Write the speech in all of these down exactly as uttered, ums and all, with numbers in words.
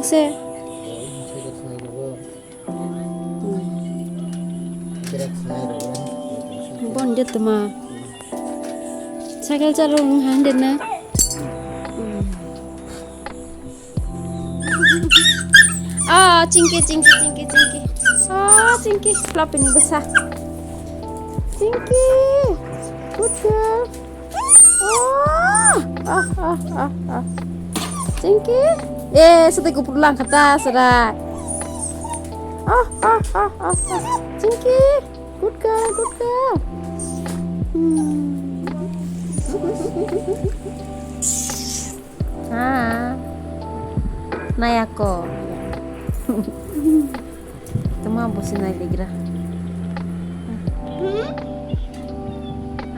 Se. Bon de tuma. Cycle chalo wng han de na. Ah, chingki, chingki, chingki, chingki. Ah, chingki, floppy ni bwsa. Chingki. Good girl. Ah, ah, ah, ah, ah. Chingki. Eh, sate kupur lang kata, sara. Ah, ah, ah, ah, ah. Chingki. Good girl, good girl. Hmm. Ah. Nayako. Tama bosi nai ligra. Hmm?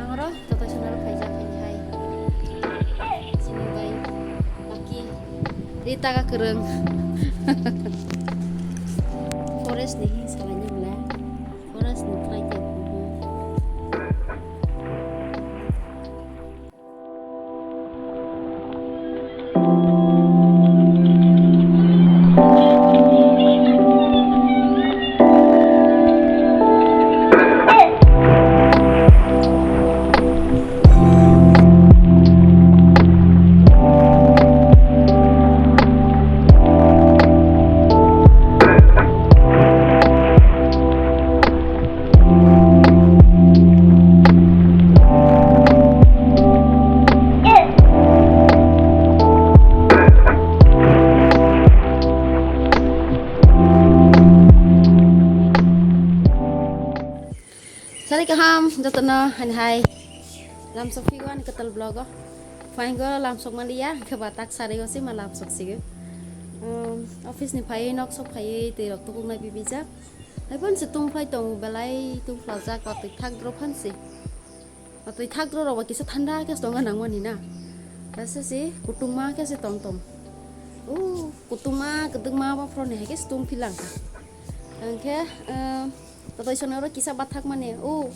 Angro, toto channel khaijak hai hai. Sini bai. Maki. Rita ka kereng. Forest ni hin salanya bla. Forest ni try ke. Sari kaham, jotono, hai hai. Lamsok phigo ani kwtal vlog o. Phaingo lamsok maliya, khe ba tak sari o si ma lamsok sigo. Um, office ni phaiwi nok sok phaiwi twi rok tukuk nai bibijak. Hai phan se tung phai tongo belai tung phlajak watwi thak dro phan se. Watwi thak dro rok ba kisa thanda khe tonga nang mani na. Kasa se kutungma khe se tong tong. O kutungma kwdwkma ba phro ni hai khe se tung philang kha. Hwnkhe, um, Totoi sono oro kisa bathak mani, o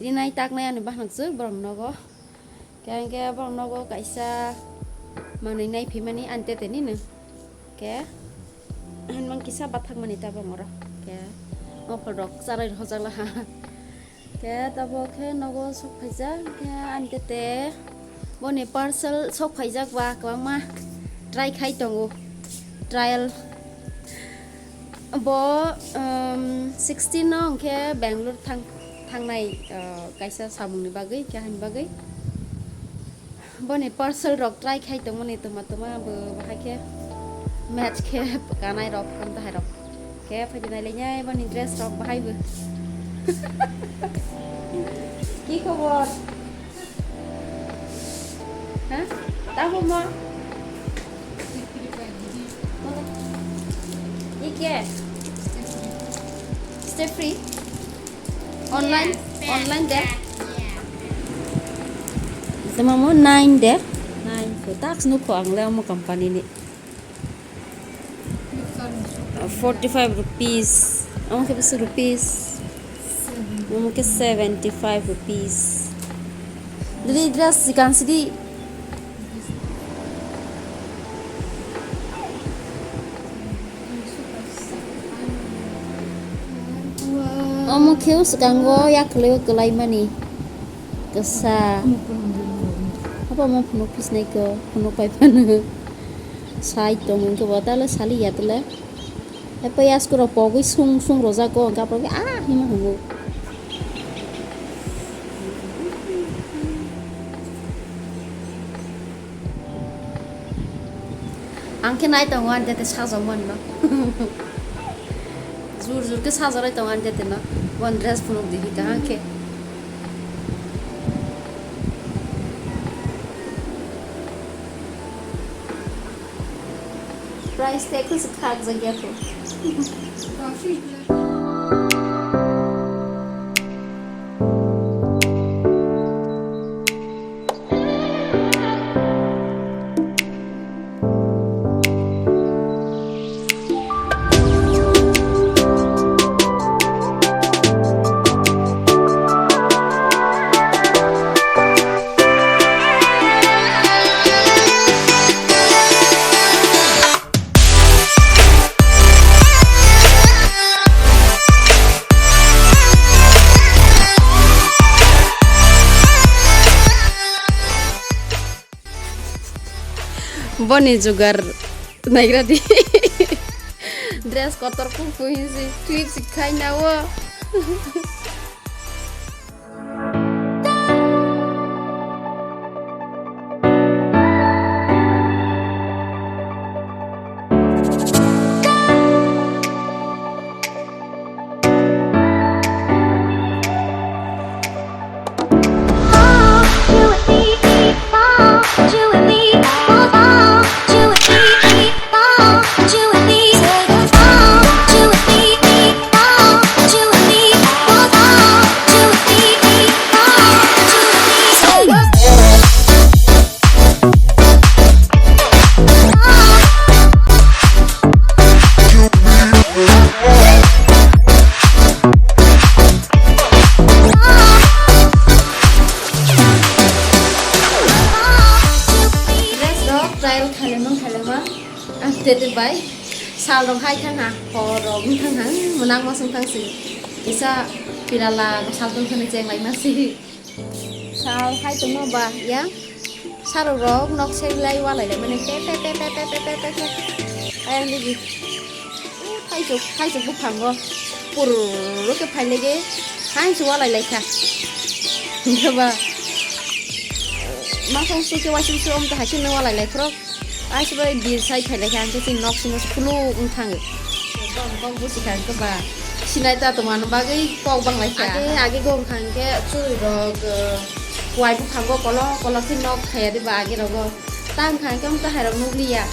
rinai taknai ani bahanok se borok nogo. Khe hwnkhe borok nogo kaisa manwi nai phimani ani tete nini. Khe hinmang kisa bathak mani ta borok oro. Khe mopol rok charai rojak laha. Khe tabok khe nogo sok phaijak khe ani tete. Boni parcel sok phaijak ba kwbangma try khai tongo, trial. Bo, um, sixteen no hwnkhe Bangalore thang-, thangnai, uh, kaisa samungni bagwi, kehani bagwi. Boni parcel rok try khai tongmani tuma tuma bo bahai khe match khe kanai rok, hamtahai rok. Khe phaidi nailainai boni dress rok bahai bo. Ki khobor? Ha? Tamo mo? Ike? Stay free? Online? Online de? Tamo mo nine de? Nine ko tax nukho ang le omo company ni. Forty five rupees. Omo khe bisi rupees? Omo khe seventy five rupees. Dili dress sikang sidi. Omo khe o swkango yakhwlwi kwlai mani. Kwsa. Apa omo phunuk phisnai ko, phunuk pai phano. Sai tong hwnkhe bo talo sali ya tole. Epa yasku rok pogwi sung sung rojak ko, hwnkhe aphuru khe ah hima hwngo. Ang khe nai tongo ani tete sajak manno. Jur jur khe sajak rwi tongo ani tete no. Bon dress phunuk di hita ang khe. Price tag khe se khak jagya kho. Boni jugar naigra di. Dress kotor kung kung si clip si khai na o. Dress rok trial khailema khailema ang tete bai sal rok hai thang ha, hor rok wng thang ha, mwnang masung thang si kisa pirala saltung thani cheng lai ma si. Sal hai tongma ba ya. Sarok rok nok se lai walai lai mani pe pe pe pe pe pe pe pe pe. Ayang digi. Thaisuk thaisuk buphango purruk khe phai lege. Hai se walai lai kha. Hingkhe ba. Masang se khe waising se om ta hai se no walai lai khoro. Aisuk bai bir sai phai lai kha, hingkhe chini nok sino se phuluk wng thango. Bong bong busi kha, hingkhe ba sinai ta tongmani bagwi kok bang lai kha. Age, age go wng kha, hingkhe chwrwi rok, uh, kuai buphango kolok kolok khe nok thaya de ba age rogo. Ta wng kha, hingkhe wng ta hai rok nukliya.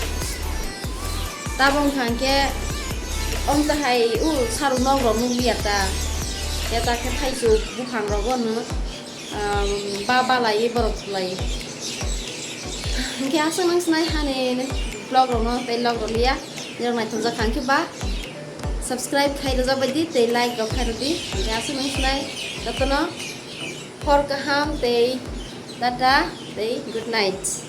Ta bo wng kha, hingkhe wng ta hai u saruk nok rok nukliya ta. Ya ta khe thaisuk buphang rogo no. Um, ba balai borok lai. Hingke aswk nang sinai hani vlog rok no tei vlog rok liya. Nirok naithok jak kha hingke ba subscribe khai rwjak bai di tei like rok khai rw di. Hingke aswk nang sinai jotono hor kaham tei tata tei good night.